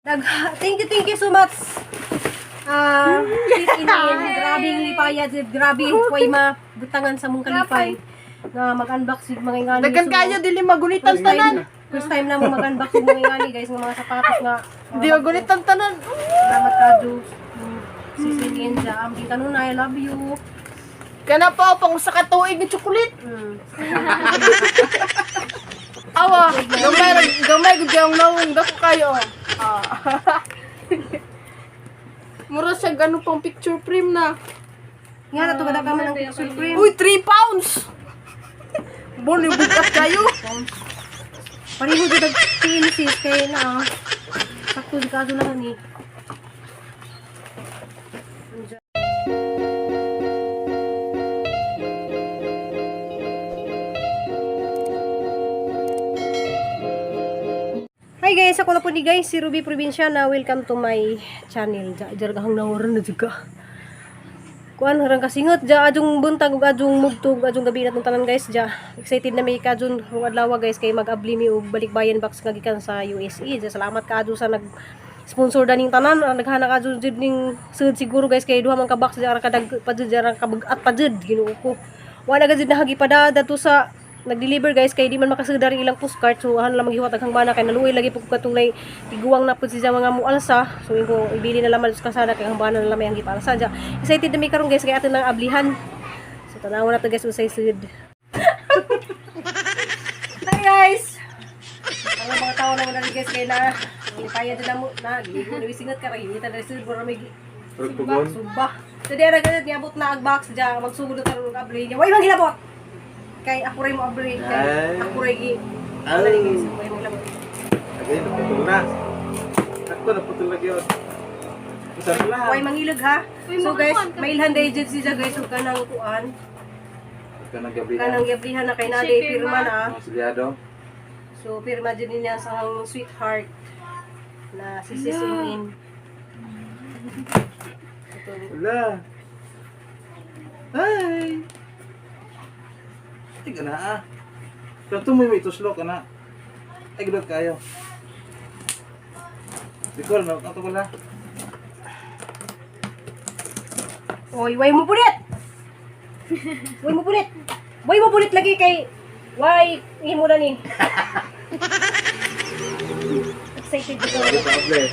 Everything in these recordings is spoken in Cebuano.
Thank you, thank you so much. Ah, Sis Inin, grabing lipaya, grabe, way mabutangan sa mong kalipay nga mag-unbox yung mga ingani. Daghan So, kayo dili magulitan first time, tanan. First time na mo mag-unbox yung mga ingani, guys, ng mga sapatos nga. Di magulitan tanan. Salamat kaayo. Sis Inin, sa aming kanunay, I love you. Kana pa pang usa ka tuig ni chocolate. Awa, gamay ra gamay gud yung nawong dako kayo. Ah. Mura siya gano pang picture frame na. Nga na to kada ka man ang picture frame. Uy, 3 pounds. Bon, bukat kayo. Pareho jud ang tiin, sis, kay na ah. Sakto di kaso lang ni. Hi guys, ako na po ni guys, si Ruby Provinciana. Welcome to my channel. Ja, jargahang nawaran na juga. Kuan harang kasingot ja adjong buntag ug adjong mugtog adjong gabi natong tanan, guys, ja. Excited na may kadjon rong adlaw, guys, kay mag-abli mi og balikbayan box nga gikan sa USA. Ja, salamat kaadyo sa nag sponsor daning tanan. Ang naghana kaadyo jud ning sud siguro, guys, kay duha man ka box ja ra kadag pa jud ja ra kabag-at pa jud, Ginoo ko. Wala ga jud nahagi pada dato sa nag-deliver, guys, kay di man makasud ring ilang postcard, so han lang maghiwat ang bana kay naluoy lagi pud katong nay tiguang na pud siya mga mualsa, so ingo ibili na lamang sa kasada kay ang bana na lamay ang gipalsa. Ja, excited na mi karon, guys, kay ato nang ablihan, so tanawa na to, guys, unsay sud. Hi guys, ang mga tao na mo guys, kay na kaya din na mo na gigo ni singot ka kay na sud bora may Pagpugon. Suba. So di ra ganit niabot na ang box ja, magsugod na karon og abli niya. Way mang hilabot. Kay ako ray mo abli kay Ay. ako ray gi. Ay. Wala ni, guys, way mang hilabot. Agay, naputol na. Ako, naputol lagi yun. Isa lang. Way mangilog ha. So guys, mailhan day jud siya, guys, ug kanang kuan, Huwag ka nang gabi. kanang giablihan na kay na day pirma na. Mga silyado. So pirma jud niya sa ang sweetheart na si Sis Inin. Ito. Wala. Hi! Tika na ah. Pero mo may tuslo ka na. Ay, gudot kayo. Bicol, no? Ato ko la. Oy, way mo punit. Way mo punit. Way mo punit lagi kay way imo na ni. Excited ko. Di pa able.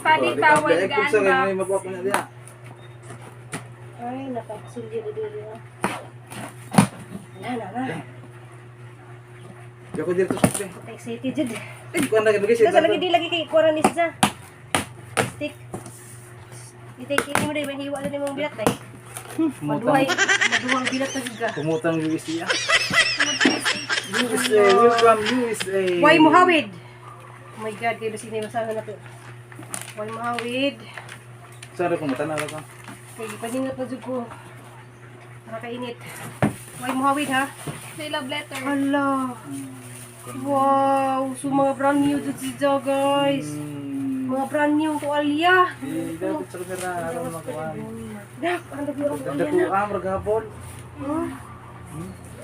Study towel Ay, kung sa gaan ba? may mabuha ko na diya. Ay, nakasulya na dito. Wala na na. Di ako dito tuslo. Excited jud. Ay, kuan na lagi Kasi lagi di lagi kay kuara ni siya. Stick. I-take ini mo dai mahiwa na nimong bilat ay. Kumutang. Maduhay, maduhang bilat na jud ka. Kumutang USA. Ah. USA, we're from USA. Why muhawid? Oh my God, kay basig na masahan na to. Why muhawid? Sorry, kumutan na ako. Kay paningat na jud ko. Para kainit. Why muhawid ha? May love letter. Hala. Wow, so mga brand new jud siya, guys. Mga brand new tuwalya. Eh, dapat sa kamera, alam naman kuan. Dak, ang dami ang Ganda tuwalya ko, na. ah, maragapon. Huh?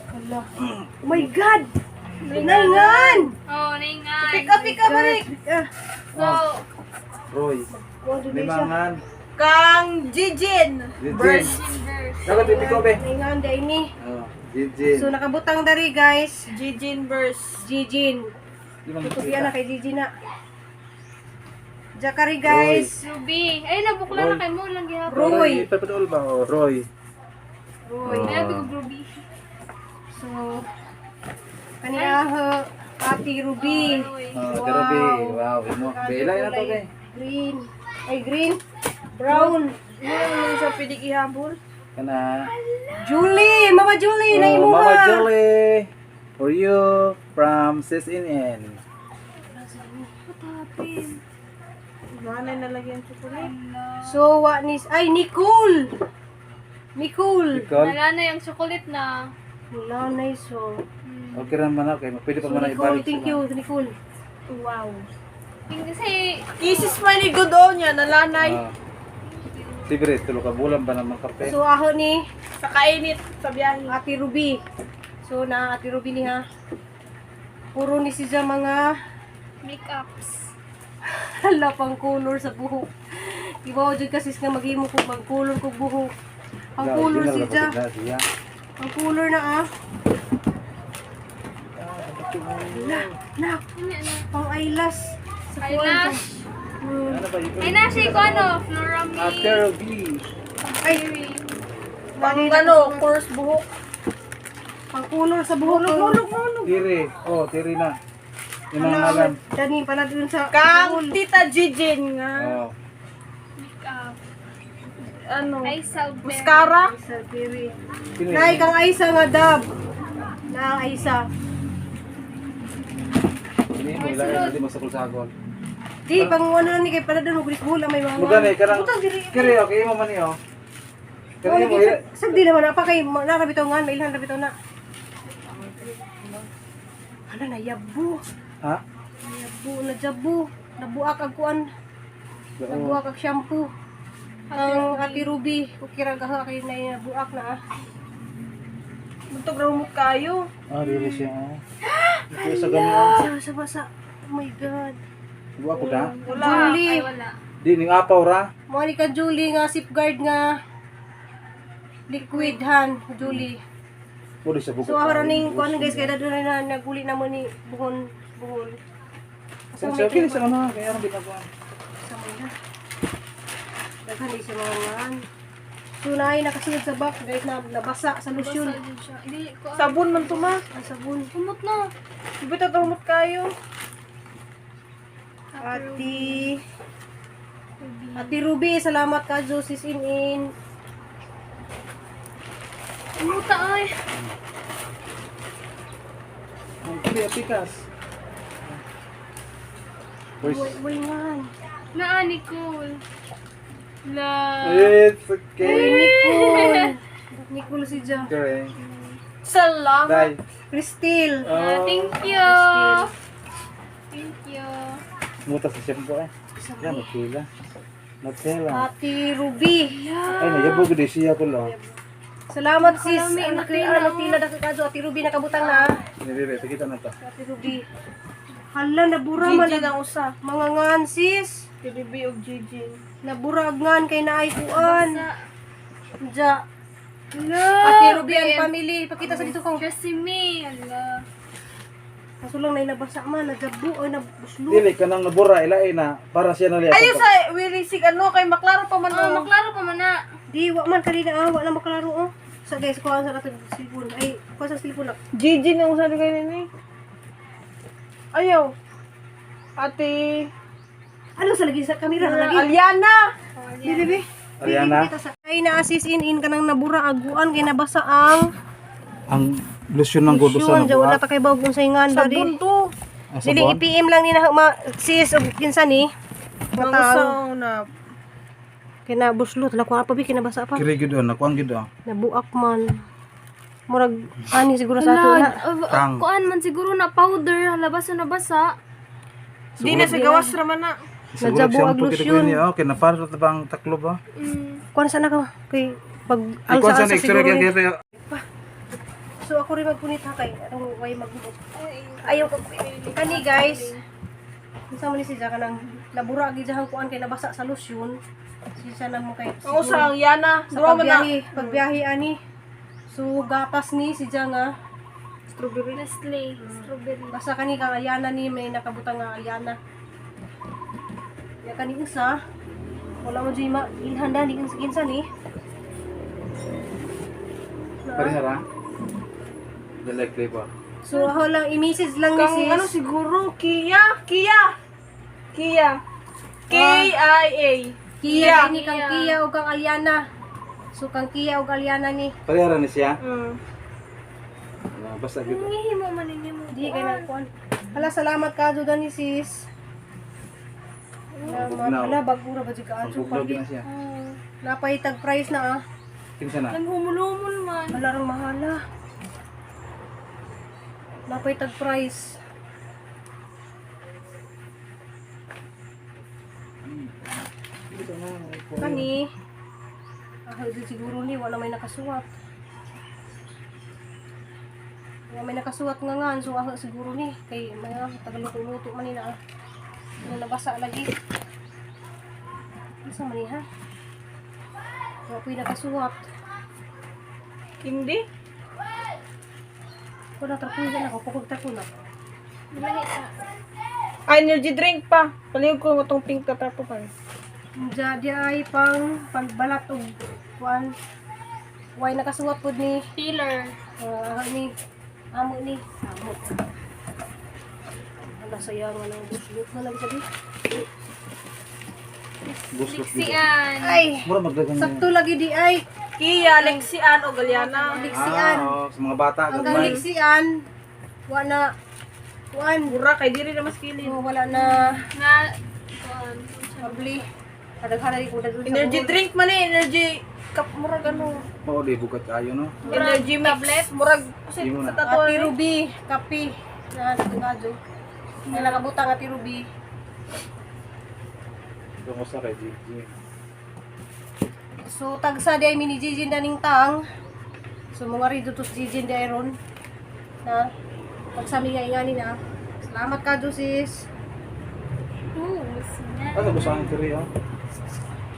Hala. Oh my God! Naingan! Oh, naingan. Pick up, pick up, balik. Ah, So, Roy, wow, jud siya. limangan. Kang Jijin. Jijin. Burst. verse. Dapat ipiko be. Naingan day ni. Oh, Jijin. So nakabutang dari, guys. Jijin burst. Jijin. Di man Tutupian na kay Gigi na. Jakari, guys. Ruby. Ay, nabukla na kay mo lang gihapon. Roy. Papatuol ba? Oh, Roy. Roy. Ay, bigog Ruby. So, kaniya ho, Ate Ruby. Roy. Oh, Ruby. Wow, imo. Bela na to be. Green. Ay, green. Brown. Mura naman siya pwede ihabol. Kana. Julie! Mama Julie! Oh, Naimuha! Mama Julie. For you from Sis Inin. What happened? Wala na lagyan chocolate. So, what nis... Ay, Nicole! Nicole! Nicole. Wala na yung chocolate na. Wala na so. Okay ra man okay. Pwede pa So, man na Nicole, ibalik. thank you, Nicole. Wow. Kasi, Kisses man ni good on niya, nalanay. Ah. Libre, tulo ka bulan ba naman kape? So, aho ni Sa kainit, sa biyahe. Ate Ruby. So, na Ate Ruby ni ha. Puro ni siya mga Makeups. Hala, pang color sa buhok. Ibaw jud kasi nga maghimo ko mag color ko buhok. Pang color si Ja. Pang color na ah. Hala, nak. Pang eyelash. Sa kuwan. Eyelash. Ano ba yun? Ay na siya ko ano, Florami. After B. Ay, Pang ano, course buhok. Pang color sa buhok. Hulog, hulog. Tiri. Oh, tiri na. Yung mga Hala, alam. dani pala dun sa Kang Tita Jijin nga. Oh. Makeup. Ano? Ay, Salber. Mascara. Sa diri. Sino Nay, yun? kang Aisa nga dab. Na Aisa. Sino yun? Wala yun. Hindi masakol-sakol. Di, pang ano lang ni kay pala dun, gulis buhol may mga. Magani, karang... Butang diri. Kiri, okay mo man niyo. Oh, Kiri mo. lagi, sa di naman na pa kay narabitaw nga, may ilhan rabitaw na. Hala, nayabo. Ha? Nayabu, najabu. Nabuak ang kuan. Nabuak ang shampoo. Ang Ate Ruby, kukira gaha kay na nabuak na ah. Buntog raw mo kayo. Ah, really siya. Oh. Ito sa gani. Oh. Sa sa basa. Oh my God. Buwa ko na. Wala. Julie. Ay, wala. Di, ning apaw ra. Mo ni ka Julie nga safeguard nga liquid han, Julie. Pwede sa bukod. So ahora ning kuan guys kay dadto na naguli na mo ni buhon buhol. Sa sa okay sa ano, kaya ang bitabuan. Sa may na. Daghan di siya mga ngan. So naay nakasunod sa back guys na nabasa sa lotion. Basa dyan siya. Hindi ko. Sabon man to ma. Ang sabon. Humot na. Bitaw to humot kayo. Ate Ate Ruby, salamat ka Josis in in. Humuta ay. Ang kiri apikas. Boys. Way way ngan. Naa, Nicole. La. It's okay. Nicole. Nicole si Ja. Okay. Salamat. Dai. Cristel. Ah, Oh. thank you. Thank you. Muta sa shampoo eh. Yan, Nutella. Nutella. Ate Ruby. Ay, nayabo ko di siya ko lo. Salamat sis. Nakalami, Ang Nutella, ano tila dako kadyo Ate Ruby nakabutang na. ah. Ni bebe, pakita na to. Ate Ruby. Hala nabura man Jijin ang usa. mga ngan sis. TBB og Jijin. Nabura ag ngan kay naay kuan. Ja. Hello. Ate Ruby and family, pakita sa dito kong. Tresemme. Ala. Kaso lang nay nabasa man, nagabu ay nabuslo. Dili kanang nabura ilain na para siya na liya. Ayaw sa Willie sig ano kay maklaro pa man Oh, oh. maklaro pa man na. Di wa man kanina ah, wa na maklaro oh. Sa guys, kuha sa ato cellphone. Ay, kuha sa cellphone na. Jijin ang usa ni kay nini. Ayaw. Ate Ano sa lagi sa kamera lagi? Aliana. Di di. Ariana. Ay na sis in in kanang nabura aguan kay nabasa ang Ang lotion ng gudo sa lotion. Ja, wala nabuha. ta kay bawg unsay ngan Sabon dali. to. Ang Dili sabon. i-PM lang ni na ma, sis og kinsa ni. Ang Nga usa tao. ang na Kina buslo tala kuha pa bi kinabasa pa. Kiri gyud on, nakuang gyud on. Nabuak man. Murag ani siguro sa ato na. Ala, Tang. kuan man siguro na powder, hala basa na basa. Di na sa gawas ra man na. Siguro Nadjabo ang shampoo kita lotion. ko niya, okay, na para ta bang taklo ba? Kuan sana ka kay pag Ikaw alsa sa alsa extra siguro. kaya Ni. kaya. So ako rin magpunit ha kay arong way magbuot. Ayaw ko kani guys. Unsa man ni siya kanang nabura gyud siyang kuan kay nabasa sa lotion. Siya na mo kay Ang usa ang Yana. sa Duha man na. pagbiyahe, pagbiyahe ani. So gatas ni si Jang ah. Strawberry. Nestle, strawberry. Basta kani kang Ayana ni may nakabutang nga Ayana. Ya kani usa. Wala mo jud ma ilhan dani kinsa kinsa ni. Pareha ra. The like flavor. So ako lang i-message lang ni Kang sis. ano siguro Kia, Kia. Kia. K I A. Kia ni kang Kia o kang Aliana. So kang Kia o Aliana ni. Pareha ra ni siya. Ah, basta gyud. Ngihimo man ninyo mo. Di kay na kuan. Hala salamat ka jud ni sis. Salamat. Bugnaw. Hala bagura ba jud ka Ang adto bugnaw gyud palit. na siya. Napay tag price na ah. Kinsa na? Naghumulumol man. Hala rang mahala. Napay tag price. Kani. Ah, jud siguro ni wala may nakasuwat. Wala May nakasuwat nga nga so ako siguro ni kay mga tagaluto-luto man ni na na nabasa lagi. Ano man ni ha? Wa po'y nakasuwat. Hindi. Ko na trapo na ako pukog trapo na. Bilahi sa. Ah, energy drink pa. Palihog ko itong pink na trapo pa. Diya di ay pang pagbalat og kuan. Way nakasuwat pod ni Peeler. Ah, ni amo ni amo. Hala sayang nga nang buslot na lang sabi. Buslot dito. Liksian. Ay, Mura magdagan niya. sakto lagi di ay. Kia, Lexian o Galiana. Liksian. Ah, oo, sa mga bata, Ang gagmay. liksian wa na kuan. Mura kay diri na mas kilid. Oh, wala na Nga. Kuan. abli. Kadaghan ko daghan sa Energy buhol. drink man eh, energy kap murag ano. Oo, di bukat kayo, no? Energy tablet, murag kasi Di mo sa na. tato. Ate Ruby, kape na nagkadyo. May nakabutang Ate Ruby. Ito ko sa kay Gigi. So tagsa di ay mini Gigi na ning tang. So mga rido to Gigi di ay ron. Na pagsami nga ingani na. Salamat ka sis. Ooh, sinya. Ano ko sa akin kiri, oh?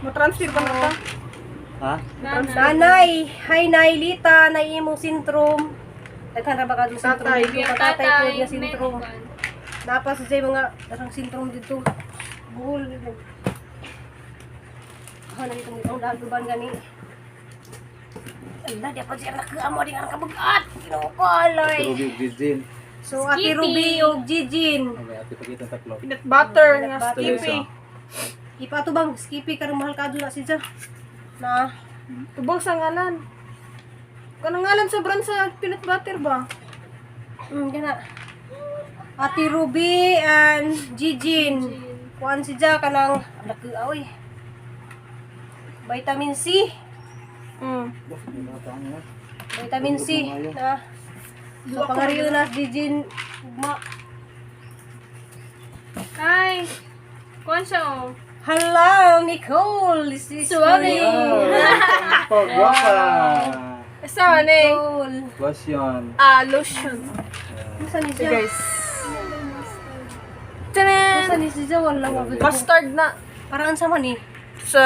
Mo-transfer ba na ta? Ha? Nana. Nanay, hi Nay Lita, nay imong sintrom. Daghan ra ba ka sintrom Tatay. dito? Tatay po nga sintrom. Kuan. Napa sa jay mga darang sintrom dito. Buhol. Ah, nandito mo itong daguban gani. Ala, di pa siya nakaamo di nga nakabugat. Ginoo ko alay. Ate Ruby ug Gigi. So Ate Skippy. Ruby og Jijin. Okay, ate pakita ang tatlo. Peanut butter Peanut nga butter. skippy. Ipatubang Skippy karong mahal ka na siya. Na Tubang sa ngalan. Kanang ngalan sa brand sa peanut butter ba? Gana. Ate Ruby and Jijin. Kuan si Ja kanang oy. Vitamin C. Boss, may bata ang yan. Vitamin C na. So pangariyo na si Jijin ugma. Ay. Kuan siya oh. Hello Nicole, this is Suave. for you. Pagwapa! Asa man eh? Nicole. Lotion. Ah, lotion. Unsa ni So siya? guys. Tanan! Unsa ni siya wala mo. Mustard na Parang unsa man ni? sa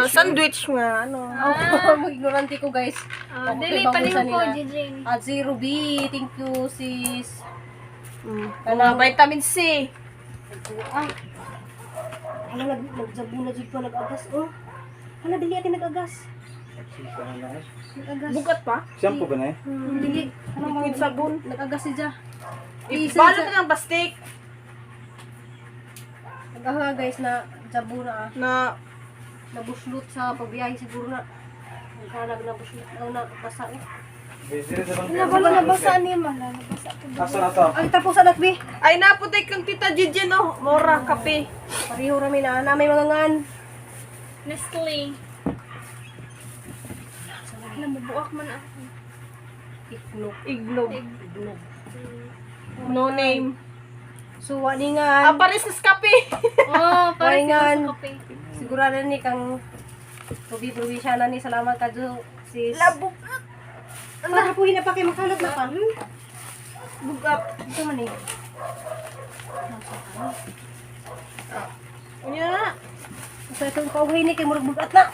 sandwich nga ano. Ako, ignorante ko guys. Ah, Ako dili kay bangon palihog sa ko nila. Jijin. At si Ruby, thank you sis. Kanang vitamin C. Ah. Hala, nagjabu na jud pa nag-agas oh. Hala, dili ati nag-agas. Nag-agas. Bugat pa? Shampoo ba na eh? Dili. Ano Liquid sabon. Nag-agas si Ja. Ibalot na ng plastic Nag-aha guys na jabu na ah. na Nabuslot sa pagbiyahe siguro na. Naghanag na buslot na na basa eh. Wala nabasa ni man. Nabasa ko. Asa na to? Ay, tapos anak bi. ay naputay kang Tita Gigi no. Mora kape. Pareho rami na na may mga ngan. Nestle. Namubuak man ako. Iknog. Iglog. Ignog. No name. So, wani Ah, ngan. pares na kape. Oh, para Pahingan. siguro sa kape. Sigurado ni kang Ruby probinsya na ni salamat ka sis. Labog. Para po pa kay makalat na pa. Bugat. Ito man eh. Unya na. So itong pauhay ni kay murag bugat na.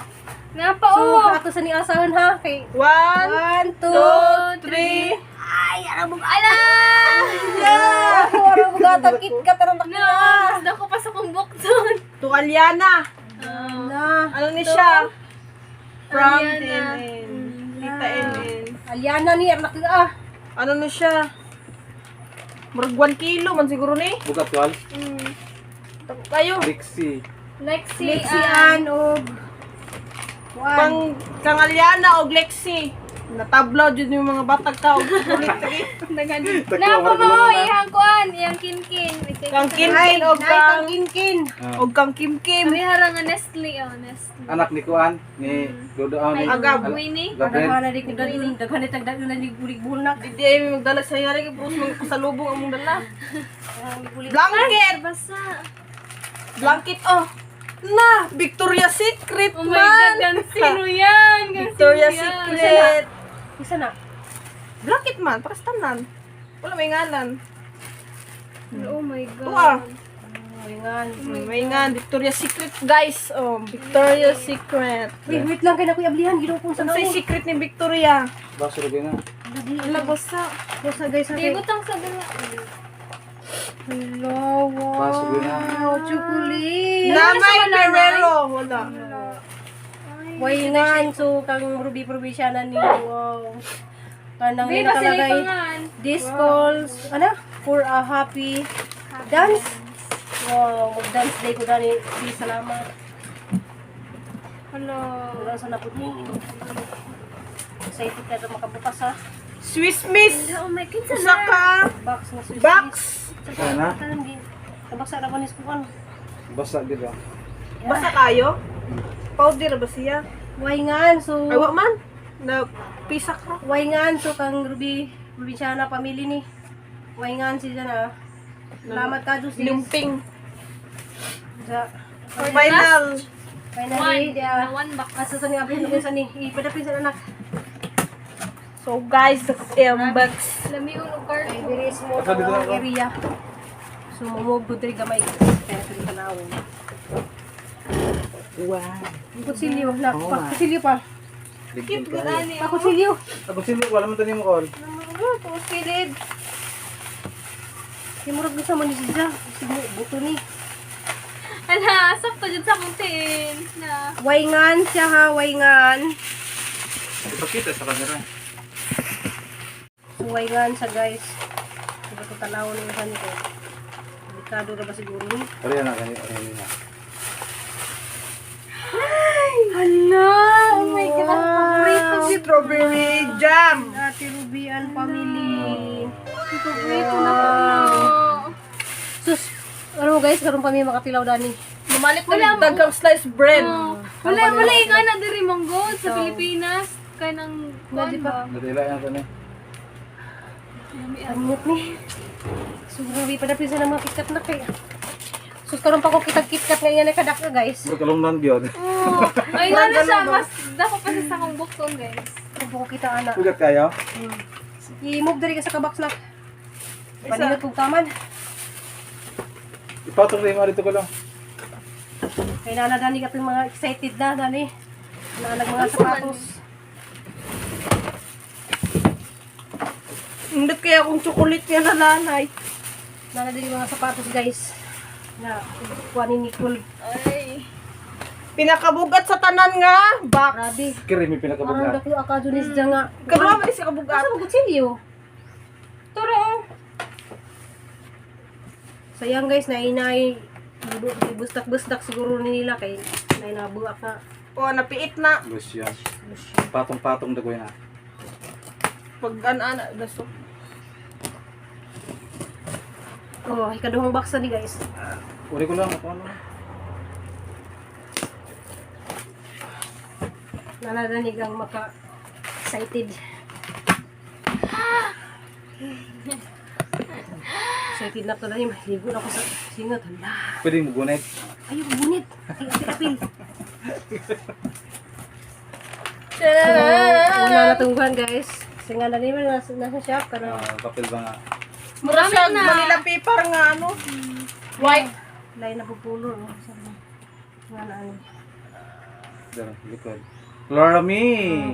Napa So oh. ato sa ni asahan ha kay 1, 1 2 2, 3. Ay, ara bugat. Ala! Yeah! Ara bugat ang KitKat ara No, mas dako pa sa kong bukton. Tukalyana. Na. Ano ni siya? From Aliana. NN. Tita NN. Aliana ni anak ah. Ano ni siya? Murag 1 kilo man siguro ni. Bugat wal? Tayo. Lixi. Lexi. Lexian og Kuan. Pang kang Aliana og Lexi. Natablaw jud yung mga batag ka og kulit lagi. Napa mo iyang kuan, iyang kinkin. Kang kinkin og Nay kang kang kinkin. og kang kimkim. Kami harang nga Nestle oh, Nestle. Anak ni Kuan, ni Dodo, ah, ni Agab. Winnie. Gabriel. Daghan na di ko dadun, daghan na tagdadun na di bulig bulnak. Di ay may magdala sa iyo lagi puros mga pasalubong among dala. Blanket, Basa. blanket oh. Na, Victoria's Secret Oh my God, man. gan sino yan? Gan Victoria's sino yan? Secret. Isa na. Blanket man, para sa tanan. Wala may ngalan. Oh my God. Tuwa. Wayngan. May ngan. Victoria's Secret, guys. Oh, Victoria's Secret. Wait, wait lang kay na kuya ablihan ginoo kung sa Ano say secret ni Victoria? Baso lagi na. Wala basta. Basta guys, Di okay. butang sa dala. Hello, wow. Baso lagi na. Chocolate. Namay Ferrero. Wala. Wayngan so kang Ruby Provinciana ni wow. Kanang Di ba sila nakalagay ipangan? this calls ano for a happy dance. Wow, mag-dance day ko dani. Sige, salamat. Hello. Wala sa napud ni. Excited ka ito makabukas ha. Swiss Miss. Oh my God. Usa ka Box na Swiss. box. Ano na? Nabaksa na ko ni Skukan. Basa di ba? Basta kayo? Powder ba siya? Wayngan so Ay, wa man. Na pisak ra. Wayngan so kang Ruby Provinciana family ni. Wayngan siya na. Salamat ka Diyos. Lumping. Sa Final. finally, One. dia. Na one box. Asa sa ni abli ko sa ni ipadapin sa anak. So guys, that's box. Lami uno card. Kay diri small Asa dito ang ako? area. So mumog gud diri gamay kaya diri tanawon. Wow. Kutsilyo na, pa, kutsilyo pa. Ligyan Cute kayo. ani. Pa kutsilyo. Ako sino wala man tanim ko. Tapos kilid. Kay murag gusto man ni siya. Sige, buto ni. Ala, sakto jud sa akong tiin. Na. Wayngan siya ha, wayngan. Ipakita sa camera. So wayngan siya guys. Diba ko tanawon ni sa nito. Delikado ra ba siguro ni? Ariya na kani, ariya na. Hala! Oh my God. Ang paborito. Strawberry jam. Ate Ruby and family. Paborito na ko na. Sus, ano mo guys, karon pa mi makatilaw dani. Lumalit Wala na daghang sliced bread. Oh, wala, wala yung ana diri manggod sa Pilipinas. Kay nang kuan Di ba? ba? Nadila yan kani. Amot ni. So, grabe pa dapin sa mga KitKat na kay. Sus, karon pa ko kitag KitKat nga iya nakadak na guys. Murag kalungnan gyud. Oh, ay ano siya, mas dako pa siya sa akong bukton, guys. Karon pa ko kita ana. Ugat kayo. I-move diri ka sa kabox na. Paninot kog taman. Ipatong rin mo dito ko lang. Kay nana dani katong mga excited na dani. Nana mga sapatos. Hindi kaya kung chocolate niya na nanay. Nana diri mga sapatos guys. Na kuha ni Nicole. Ay. Pinakabugat sa tanan nga box. Grabe. Kiri may Parang pinakabugat. dako akadyo ni siya nga. Kaduha man siya kabugat. Asa mo kutsilyo? Turo. Sayang guys, nainay bustak-bustak siguro nila kay nainabuak na. O, napiit na. Lucia. Patong-patong dagoy na. Pag ana-ana, daso. Oh, ikaduhang box na ni guys. Uri ko lang ako ano. Nanananig ang maka excited. Excited na to dani, maligo na ako sa singot. Hala. Pwede mo gunit. Ayaw, gunit. Ay, apil, apil. So, una na tungguhan guys. Kasi nga na naman nasa shop pero Ah, papel ba nga? Mura siya, na. Manila paper nga ano. White. lain na pupulo. No? Sabi, nga na ano. Dara, likod. Flora me.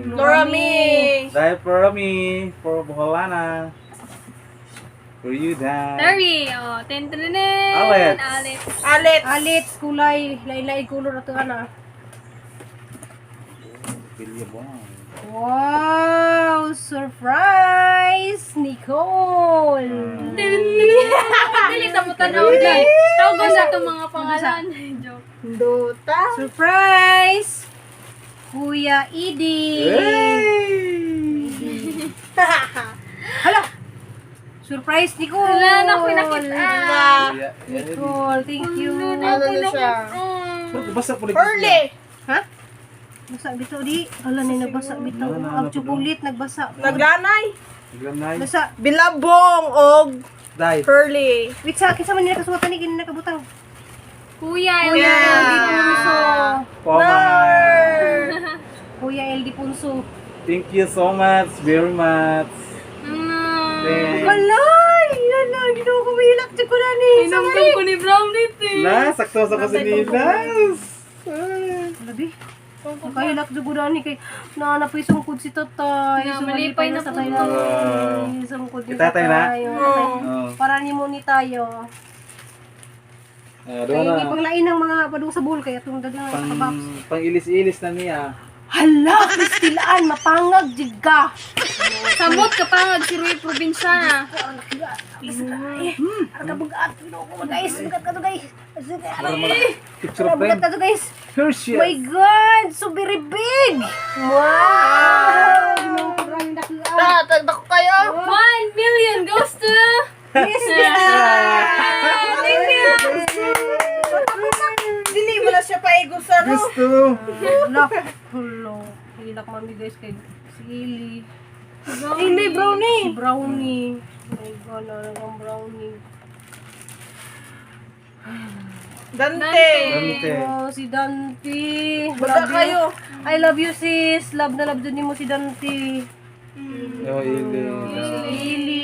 Laura me. Dahil Flora me for Boholana. For you, Dad. Terry, oh, ten ten ten. Alex. Alex. Alit. Alit, kulay, lain-lain kulor na to ana. Pilya ba? Wow! Surprise! Nicole! Dili ta mo tanaw di. Tawgon na itong mga pangalan. Joke. Dota. Surprise! Kuya Idi! Hey! Hala! Surprise, Nicole! Wala na ko nakita. Kuya, Nicole, thank you. Ano na siya? Basta po Early. Ha? Basa bitaw di. Hala ni nagbasa bitaw. Wala na, Ang ano pa chocolate nagbasa. Naglanay. Naglanay. Basa. Bilabong og Dai. Pearly. Wait sa kinsa man nila kasuwatan ni kini nakabutang. Kuya, Kuya yeah. LD Punso. Poma. Kuya LD Punso. Thank you so much, very much. Mm. Thanks. Hala! Mahilak jud ko na ni. Hinumdum ko ni Brownie te. Na, sakto sa ko si Nilas. Ay. Labi. Nakahilak jud ko na ni kay naana po sungkod si tatay. Na, So, malipay malipay na sa po tatay to. na. Sungkod ni Kay tatay na? tatay. Oh, tatay. Oh. Para ni mo ni tayo. Ah, Kay doon hindi na. pang lain ng mga padung sa bull kay atong dagang Pang, kabox. pang ilis-ilis na niya. Hala, Kristilaan, mapangag jud ka. Samot kapangag si Rui Provinciana. Arkabugat, ko guys, bugat ka to guys. Para mga picture Bugat frame. ka to guys. Hershey. My God, so very big. Wow! Ta, tagdak ko kayo. 1 million goes to Yes, Thank you. Dili mo na siya paigo sa ro. Gusto. Lock. Hello. Hilak mami guys kay si Ili. Ili brownie. Si brownie. My God, ano ang brownie. Dante. Dante. Oh, si Dante. Basta Love you. kayo. I love you, sis. Love na love din mo si Dante. Oh, ili. Si Ili.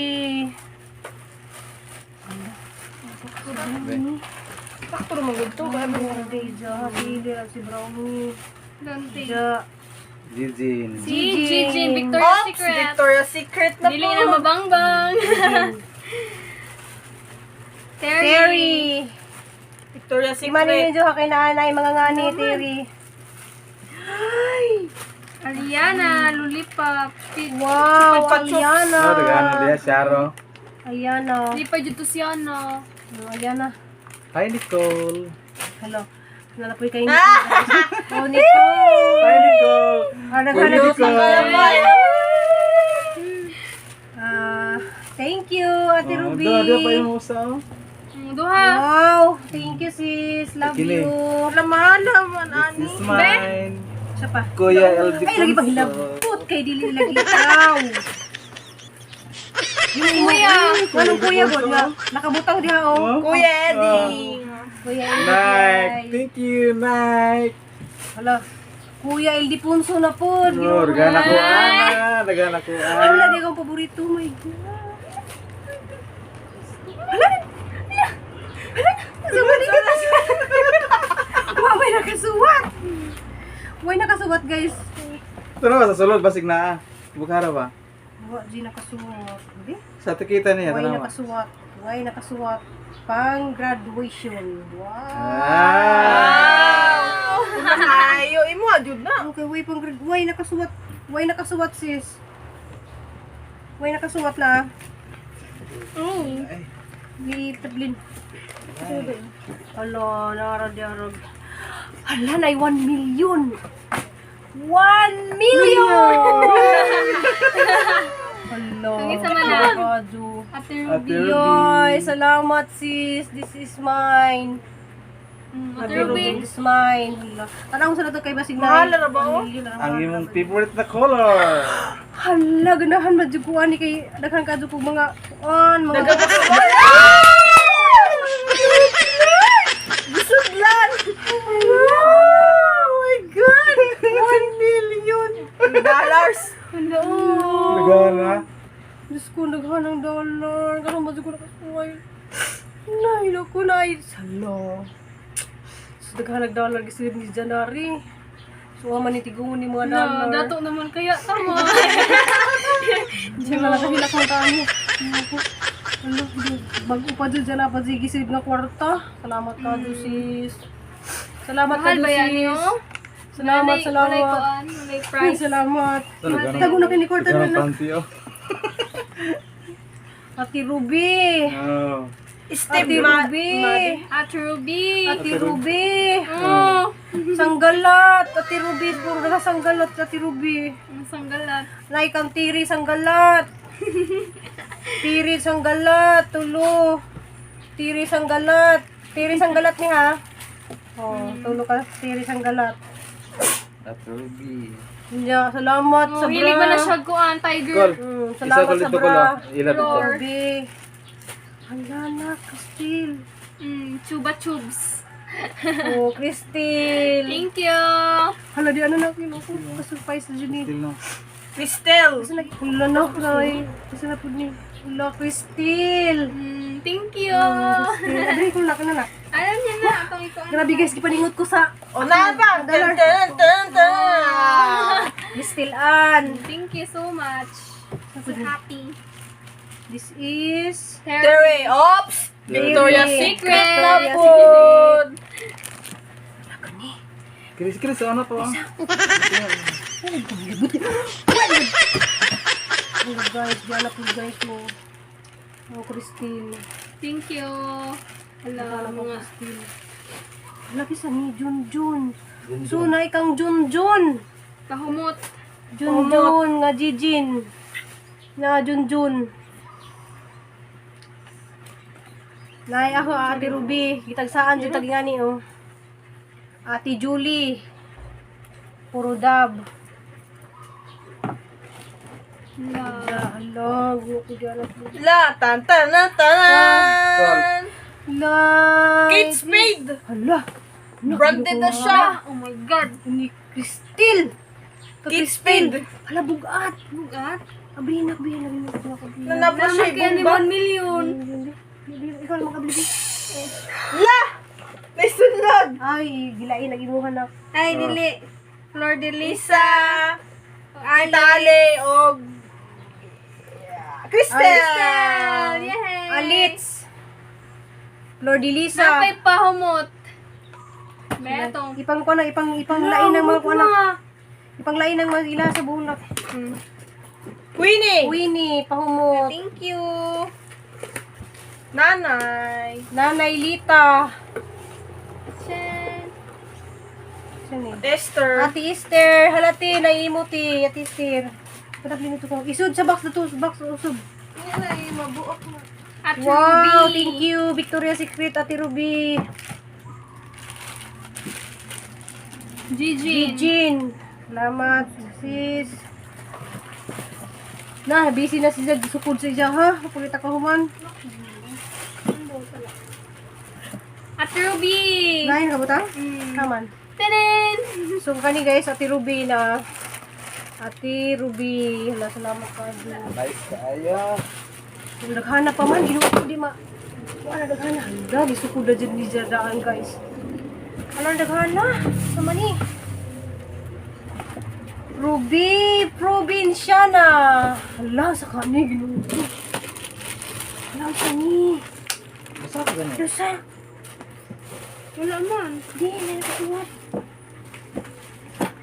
Sakto naman gud to. Deja, si Ili at si Brownie. Dante. Deja. Jijin. Si Gigi, Victoria's Ops, Secret. Victoria's Secret na Dili po. na mabangbang. Terry. Terry. Victoria's Si Manny Secret. medyo kay naanay mga ngani, Terry. Ariana, Lulipop. Wow, Chupa Chups. Ariana. Oh, dagano diya, Sharo. Ariana. Di pa dito siya no. Oh, Ariana. Hi, Nicole. Hello. Nalapoy kayo ni Oh, Nicole. Hi, Nicole. Ah, Kuya naghanap Nicole. Ah, thank you, Ate Oh, Ruby. doon, doon pa yung usa, oh. Duha. Wow, thank you sis. Love Kini. you. Mahal naman, ani. This is mine. Siya pa. Kuya LG Ay, lagi pang hilabot kay dili lagi ikaw. Kuya. Anong kuya god nga? Nakabutang diha oh. Kuya Eddie. Kuya Eldi. Nike. Thank you, Nike. Hala. Kuya Ildefonso na po. Oh, nagana ko, ana. Nagana ko, Ay, ana. wala di akong paborito. My God. Hala! Hala! Hala! Hala! Hala! May nakasuwat! May nakasuwat, guys. Ito na ba, sa sulod, basig na. Bukhara ba? Wa, di nakasuwat. Di? Sa tikita niya, Way tanawa. nakasuwat. Way nakasuwat. Pang graduation. Wow! Ah! Ayo, imo adjud na. Okay, way pang grad. Way nakasuwat. Way nakasuwat, sis. Way nakasuwat na. Oh. Ni Tablin. Hala, narad-yarag. Hala, na 1 million. 1 million! Hala. Ang isa man na. Kadu. Ate Ate Ruby. Ruby. Yoy, salamat sis. This is mine. Ate Ruby. This is mine. Hala. Tanawon sa na to kay basig na. Mahal na ba, oh? Ang imong favorite na color. Hala, ganahan ba jud ko ani kay daghan ka jud kog mga kuan, mga Busuglan. Oh my God! 1 million! Dollars. Nagana. Diyos ko, naghan ng dollar. Ganun ba ko nakasuway? Nay, naku, nay. Salo. So, daghan ng dollar. Gisilib ni Janari. So, ama ni tigungon ni mga Na, dollar. dato naman kaya tama. Diyan na lang kahilak mo tayo. Naku. Ano, bago pa dyan, dyan na pa dyan, gisilib nga kwarta. Salamat ka, sis. Salamat ka, Mahal ba yan sis. niyo? Salamat, Walay salamat. kuan, walay Ay, price. salamat. Tago na kini kwarta na. Panty, oh. Ate Ruby. Oh. Steve Ate Ma. Ruby. Ate Ruby. Ate Ruby. Oh, Sanggalat. Ate Ruby. Puro na sanggalat, Ate Ruby. ang sanggalat. Like ang tiri sanggalat. Tiri sanggalat. Tulo. Tiri sanggalat. Tiri sanggalat ni ha. Oh, tulo ka. Tiri sanggalat. Ate Ruby. Yeah, salamat Oh, sa bra. hilig ba na siya kuan, tiger? Col. Mm, Isa salamat ko sa dito ko bra. lang. Ila dito. Floor. Ruby. Hala na, Cristil. Chuba chubs. Oh, Cristil. Thank you. Hala, di ano na ako. Kasurprise na dyan eh. Still no. Cristel. Kasi nag... Hala na, Nay. Kasi na po ni... Hala, Cristil. Thank you. Abri ko na kana na. Alam niya na atong ikaw. Grabe guys, gipaningot ko sa O na pa! Dun, dun, dun, dun. Still Ann. Thank you so much. So happy. This is Terry, ops! Victoria's Secret na po! Chris, Chris, ano to? Ah? Oh guys, di anak ko guys mo. Oh, Christine. Thank you. Hala, Alam mo mga Christine. Laki sa ni Jun Jun. So na ikang Jun Jun. kahumot. Jun Jun nga Jijin. Na Jun Jun. Nay ako Ate Ruby, gitagsaan jud tagingani oh. Ate Julie. Puro dab. Hala. Hala, ko di anak ko. La, tan, tan, tan, tan! La. Kate Spade! Hala. Branded na siya! Oh my God. Ni Cristil. Kate Spade! Hala, bugat. Bugat. Abrihin na, abrihin, abrihin, abrihin, abrihin. Nanapos siya Salamat kaya ni ibumba. 1 million. Ikaw lang makabili. La! May sunod! Ay, gilain, nagimuha na. Ay, dili. Flor de Lis. Lisa! Itali! Og... Cristel! Yay! Alits. Flor de Lisa. Napay pahumot. Metong. Ipang ko na, ipang, ipang lain ng mga kuanak. Ipang lain ng mga ila sa buhok. Queenie! Winnie, pahumot. Thank you. Nanay! Nanay Lita. Chen. Saan eh? Esther! Ate Esther, halati, naiimuti. Ate Esther. Patag limito ko. Isod sa box na to, box usod. Nanay, mabuok na. At Wow, Ruby. thank you Victoria's Secret, Ate Ruby. Gigi. Eugene. Salamat, sis. Na, busy na si Zag. Sukod sa iya, ha? Pulit ako human. At Ruby. Lain ka butang? Mm. Kaman. Tinin! So, kani guys, Ate Ruby na. Ate Ruby. Hala, salamat ka. Nice kaayo. Kung daghana pa man, ginuo ko di ma. Wala daghana. Hala, gisukod na dyan ni Jadaan, guys. Hala, daghana. Sama ni. Ruby Provinciana. Hala, sa kani, ginuo ko. Hala, sa ni. Basta ka ganun. Lusa. Wala man. Di, hindi nakasuwat.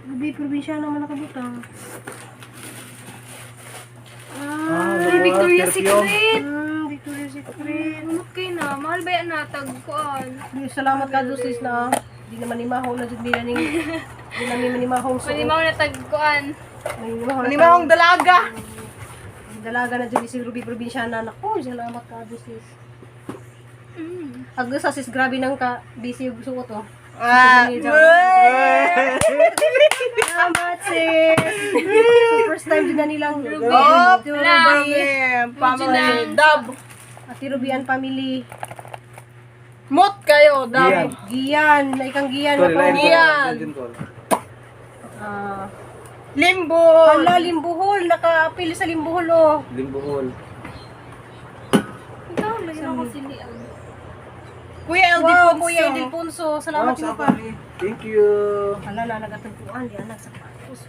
Ruby Provinciana man nakabutang. Ah, Ay, Victoria's perfume. Secret. Victoria's Secret. Humot kayo na. Mahal ba yan natag kuan? Di, salamat ka doon sis na. Di naman ni Mahong na jud nila ning di namin manimahong so. Manimaw na tag kuan. Manimahong. Manimahong dalaga! Dalaga na jud si Ruby Provinciana. Nako, salamat ka doon sis. Agos sa sis grabe nang ka busy yung suot oh. Ah! Salamat sis. So first time din na nilang Ruby. Oh, Ate Ruby. Family! Dab! Ate Ruby and family. Mot kayo, dab! Gian. Gian, na ikang Gian na Sorry, lain pa. ko. Gian. Lain ko. Ah, Limbo! hala, Limbuhol, naka-apil sa Limbuhol oh. Limbuhol. Ikaw, lagi na ako silian. Kuya LD Wow, Ponso. Kuya Ildefonso, salamat Wow, mo sa pa. kani. Thank you. Hala na nagatagpuan di anak sa sapatos.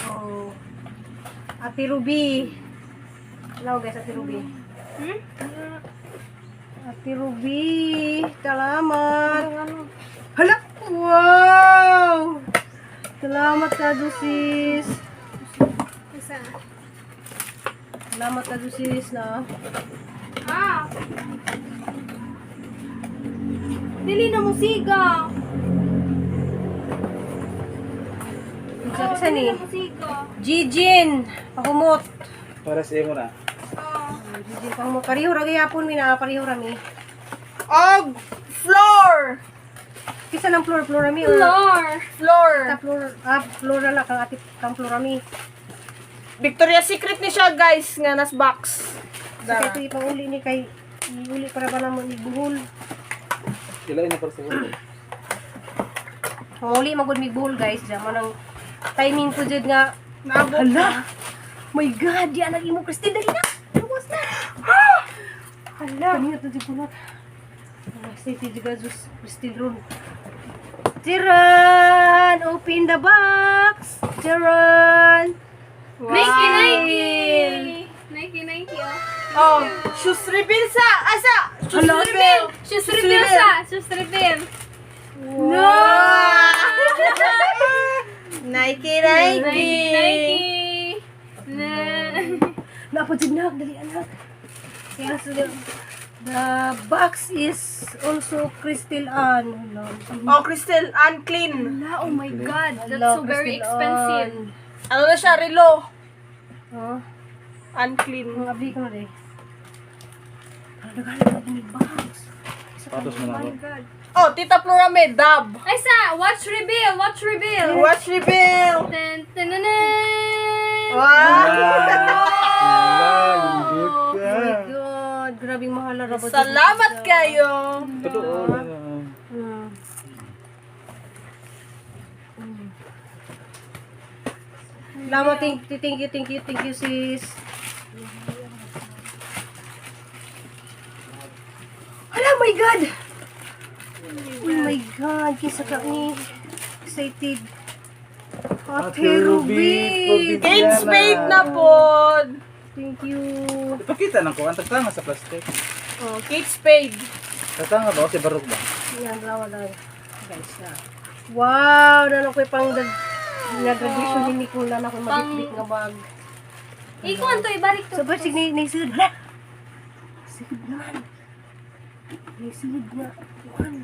Oh. Ate Ruby. Hello guys, Ate Ruby. Hmm? Ate Ruby, salamat. Hala! Wow! Salamat ka, sis. Isa. Salamat ka, sis na. Ah! Dili na musika. Sa isa ni Dili na musika. Jijin, pahumot. Para sa imo na. Ah. Jijin, pahumot. Pareho ra gayapon mi na, pareho ra mi. Og floor! Kisa ng floor, floor mi. or- Floor. Floor! Ta floor, ah, floor na lang kang ati kang floor mi. Victoria's Secret ni siya guys, nga nas box. So, kaya ito ipauli ni kay iuli para ba namo ni buhol. Ilain na para sa imo. Huli magud mig buhol guys, diyan man ang timing ko jud nga. Naabot. Hala. My God, di anak imo Christine dali na. Luwas na. Ah! Hala. Kanina ito di kunot. Excited juga Zeus. Still room. Tiran! Open the box! Tiran! Nike, Nike! Nike, Nike, oh. Oh, shoes reveal sa! Asa! Shoes Hala. reveal! Shoes reveal siya! Shoes reveal! No! Nike, Nike! Nike, Nike! Na. Napajig na, dali anak. Yes, the box is also crystal an. Hello. Oh, Crystal, unclean. Hala, oh my God. That's Hello, so very Crystal expensive. Ann. Ano na siya, relo? Huh? Unclean. Ang abli ko na rin. Ang daghan na ng box. Patos mo Oh na my ako. God. Oh, Tita Flora may dab. Ay sa, watch reveal! Watch reveal! Watch reveal! Tan, tan, tan, tan. Wow! Lambot Oh ka. my God, grabing mahal na rabot. Salamat kayo! Totoo. Salamat, thank you, thank you, thank you, thank you, sis. Hala, my God! Oh my God, kisa ka ni. Excited. Ate Ate Ruby, Ruby! Kate Spade na pod! Thank you. Ipakita lang ko. Ang tagtanga sa plastic. Oh, Kate Spade. Tagtanga ba o si Barok ba? Yan, lawa lang. Guys, na. Wow! Nalang ko'y pang nga graduation ni Nicole na ako mabitbit nga bag. Ikaw, anto, ibalik to. So, ba, sige, naisulod. Hala! Sulod naman. Naisulod na. Kuhan.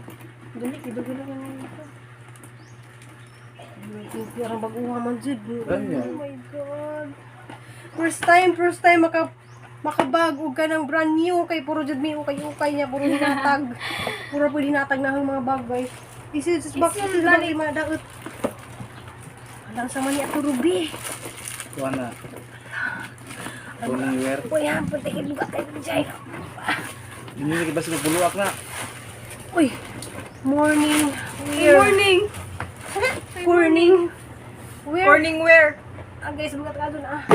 Dali, kidugo lang ang ito. Thank you. Ang baguha man, Jud. Ganyan. Oh my God. First time, makabag og ka ng brand new kay puro jud mi ukay ukay niya puro hinatag, puro po hinatag na ang mga bag, guys. Isid sa box, isid bag mga daot. Alang sa man ni Ato Ruby. Kuha na. Kuha wear. Uy, ha, punta lugar kayo dyan. Hindi na ba sila buluak na? Uy, morning wear. Morning! Morning. Wear. Morning wear. Ah, guys, bugat ka dun ah.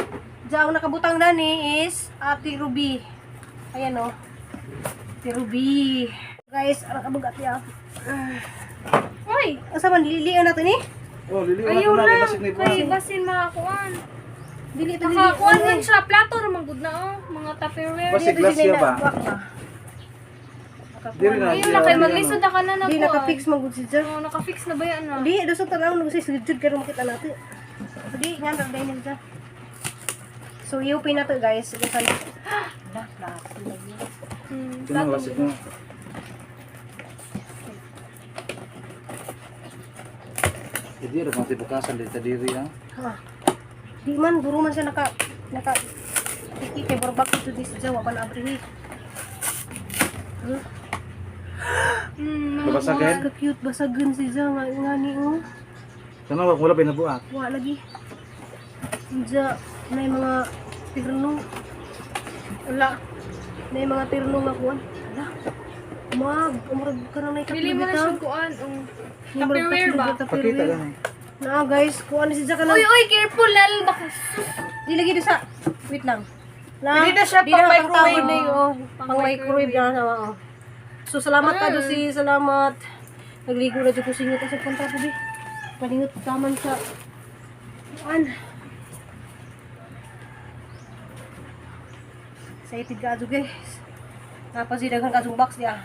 Diyan ang nakabutang na ni is Ate Ruby. Ayan oh. Ate Ruby. Guys, ang kabugat niya. Uy! Asa man lilian natin eh? Oh, lili Ayaw na na! basig na Kay ibuang. basin mga kuan. Dili ito lili. Nakakuan man siya. Plato ra man gud na oh. Mga Tupperware. Basig glass siya ba? Dili na. Ayaw na kay maglisod na ka na na Di naka-fix man gud siya. Oh, naka-fix na ba yan na? Di do sa tanaw nung si sujud karon makita natin. Di nga na dahil siya. So, i-open na to guys. Sige sa. Ala, plato. Tingnan basig mo. Hindi ra man tibukasan dito diri ha. Ha. Di man, buro man siya naka tiki kay borbak ito di siya wa pa na abrihi. Huh? Babasagin. Ka cute basagan si Za nga nga ni oh. Tanaw wala ba nabuak? Wa lagi. Diya may mga tirno. Wala. May mga tirno nga kuan. Ala. Mag, umurag ka na may Bili tatlo mo na bitaw. siyang kuan. Oh. Umurag Tupperware tatlo ba? bitaw, Pakita Tupperware. gani. Na guys, kuan si Za ka Uy, na. uy, careful lalo baka sus. Di lagi do sa. Wait lang. Na, Pwede na siya di pang na microwave. pang na yun, oh. Pang microwave na sama oh. So salamat ka do si salamat. Nagligo na jud ko singot sa kontra ko di. Palingot taman sa kuan. Excited ka adto guys. Tapos si daghan ka box diya.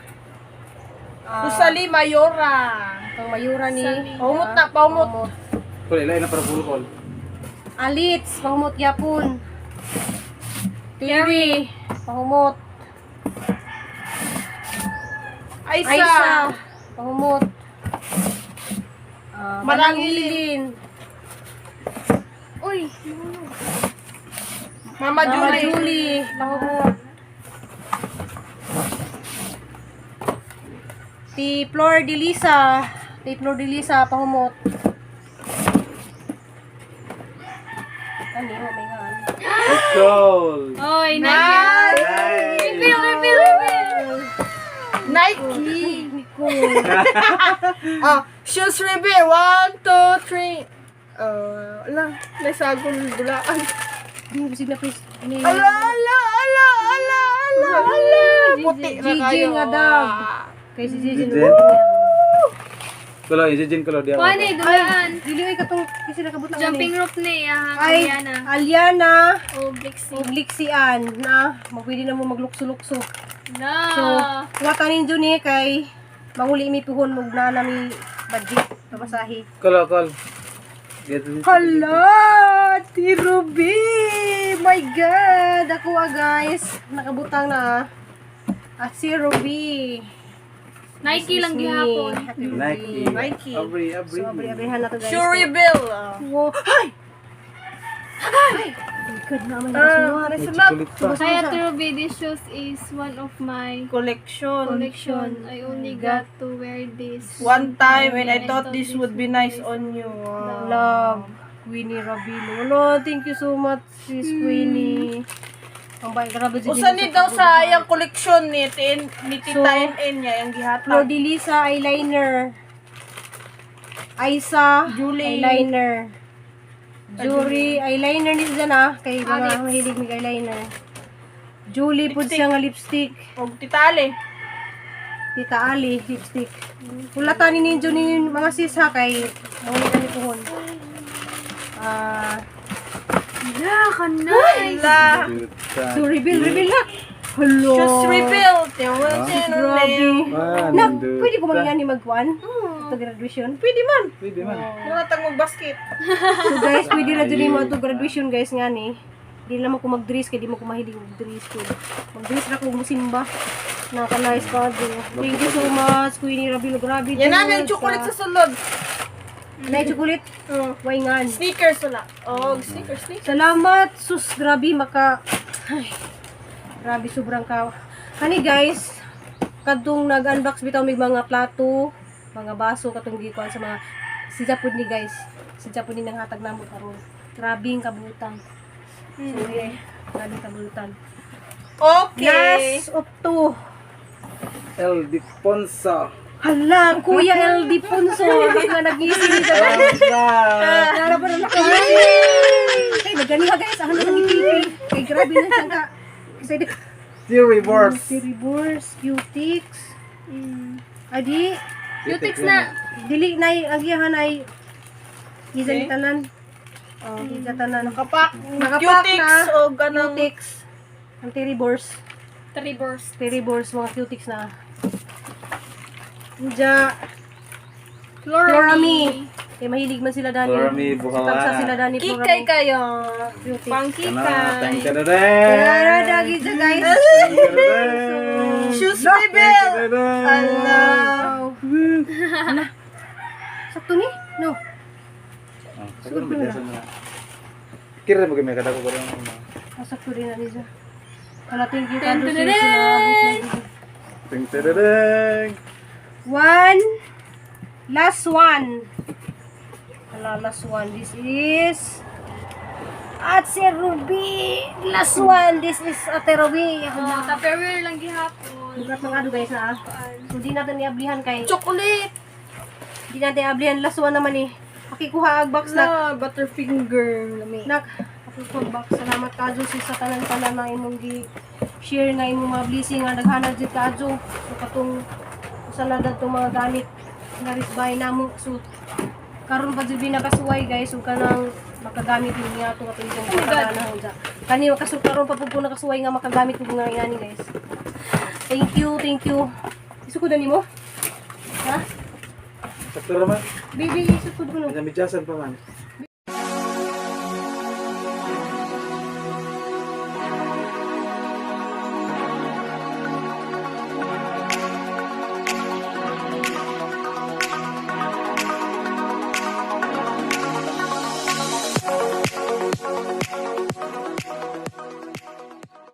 Ah, Rosalie Mayora. pang mayura ni. Paumot na, paumot. Kul ilay na para bulkol. Alits, pahumot yapon. Terry, pahumot. Aisa. Aisa, pahumot. Ah, Manangilin. Manangilin. Uy, Mama Mama Julie. Julie, pahumot. Ti Flor de Lisa, ti Flor de Lisa, pahumot. Ano yun, may nga. Nicole. Oy, Nike. Nice. Reveal, reveal, reveal. Nike. Nicole. Ah, shoes reveal. One, two, three. Ala, nasagol bulaan. Hindi, bisig na please. Ni- Ala, ala, ala, ala, ala. Ala, ala. Puti na Gigi kayo. nga daw. Kay si Gigi. Gigi. Kulo, ijijin kulo diya. Kuan eh, dulaan. Dili ay katong kasi nakabutang Jumping rope ni ah, Ay, Aliana. Aliana O Blixie. ug Lixian na magpwede na mo maglukso-lukso. Na. So, kuha tanin dyan eh kay manguli mi puhon mug na nami budget pamasahe. Kulo, kol. Hala! Ti Ruby! My God! Ako ah, guys. Nakabutang na ah. At si Ruby. Nike lang gihapon. Happy Ruby. Nike. Nike. Abri, abri. So, abri-abrihan na to, guys. Sure bill. Wow. Ay! Ay! My God, naman Ah, nakasunod. nasulat. Chocolate pa. Kaya Ruby, this shoes is one of my Collection. collection. I only got to wear this. One time and I thought this would be nice on you. Love, Queenie Rabilo. Wala, thank you so much, sis Queenie. Ang bait, grabe dyan. Usa ni daw sa iyang collection ni tin ni So, Tita NN niya yung gihatag. Flordelisa eyeliner. Aisa Julie. eyeliner. Jury eyeliner ni siya na kay mga mahilig mig eyeliner. Julie pud siya nga lipstick. Og Tita Ale. Tita Ali lipstick. Hulata ni ninyo ni mga sis ha kay mahuli na ni puhon. Ah, Yeah, ka nice. La. So reveal, reveal na. Hello. Just reveal. Grabe. Ah, Na, nindot. pwede ko man ni magkuan? Ito graduation. Pwede man. Pwede man. Muna tang magbasket. So guys, pwede na dyan mo ato graduation guys nga ni. Di naman ko mag-dress kay di mo ko mahilig mag-dress ko. Mag-dress ra ko musimba. Naka-nice pa do. Thank you so much, Queenie Rabilo. Grabe. Yan na jud yung chocolate sa sa sulod. Nay chocolate. Waingan. Sneakers wala. Oh, sneakers, sneakers. Salamat. Sus, grabe maka ay, grabe sobrang ka. Kani guys, kadtong nag-unbox bitaw mig mga plato, mga baso katong gikuan sa mga siya pud ni guys. Siya pud ni nanghatag namo karon. Grabe ang kabutang. So, yeah, grabe kabutan. Okay. Last of two. El Diponsa. Hala, Kuya LD Punso. Nga nag-ngisi nito guys. Nara pa na nakangisi. Kay maganiha guys, ako na nangipipil. Kay grabe na siyang ka. Kasi di The reverse. Si Reverse, Cutix. Adi, Cutix na. dili na ang iyahan ay isa ni tanan. Oh, isa tanan. Nakapak. Nakapak Cutix na. o ganang Cutix. Ang Teribors. Tribors. Teribors, mga Cutix na. Diya, Florami. Florami. Kay mahilig man sila Dani. Florami, Buhawa. Tagsa sila Dani Kikay Florami. kayo. Cutix. Kana, Pangkikay. thank you na rin. Kaya dagi dyan guys. Thank you na rin. Shoes reveal. Ala. Wow. Ala. Sakto ni? No. Kira mo gimi kada ko ko. Ah, sakto rin na niya. Hala, thank you. Dun, Kado dun, sis. dun, dun. Ting tadadang. One. Last one. Hala, last one. This is At si Ruby. Last one. This is Ate Ruby. Oh, Tupperware lang gihapon. Bukat mga ado guys ha. So di natin iablihan kay Chocolate. di natin iablihan last one naman eh. Pakikuha ang box na. Na, butterfinger. Lami. Nak, pakikuha ang box. Salamat kajo sis sa tanan-tanan na imong gi share nga imong mga blessing nga daghanan jud kajo. So katong sa ladad tong mga gamit nga risbay namo. So karon pa jud binakasuway guys ug kanang makagamit ni niya ato katong isang pagkagana unsa. Kani makasug karon pa pud ko nakasuway nga makagamit ko nga inani guys. Thank you, thank you. Isukod na nimo? Ha? Sakto ra man. Baby, isukod ko no. Kanya midyasan pa man.